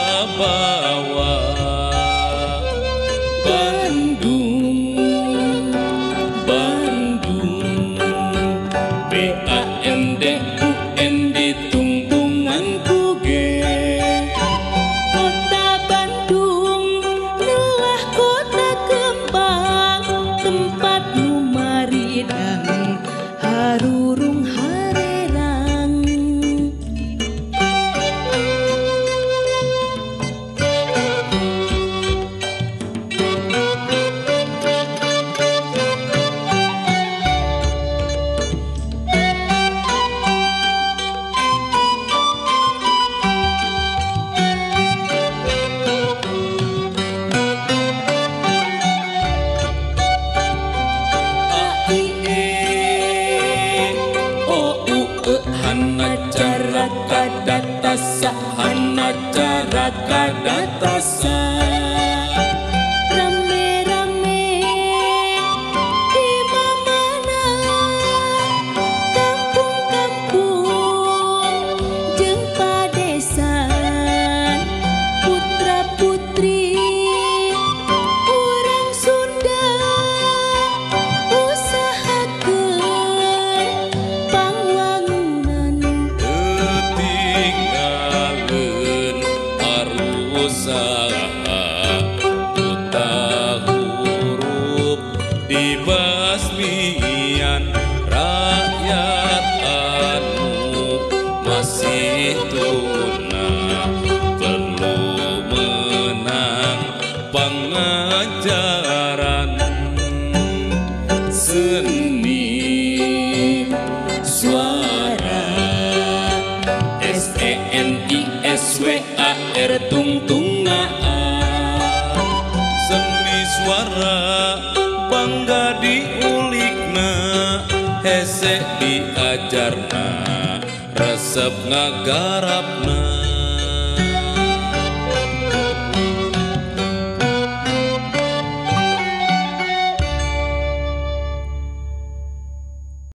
kabawa. Bandung, Bandung, B A N D U N D tungtungan ku G. Kota Bandung nulah kota kembang, tempat nu maridang harurung harerang. A I E O U E hana cara kadatasa, hana cara kadatasa. Rame-rame di mamana, kampung-kampung jeung padesan, putra putri urang Sunda usahakeun pangwangunan. Ketinggalan arusaha buta huruf dibasmian, rakyat anu masih tuna perlu menang pengajaran. Seni suara S E N I S W A R tungtungaan. Seni suara bangga diulikna, hese diajarna, resep ngagarapna.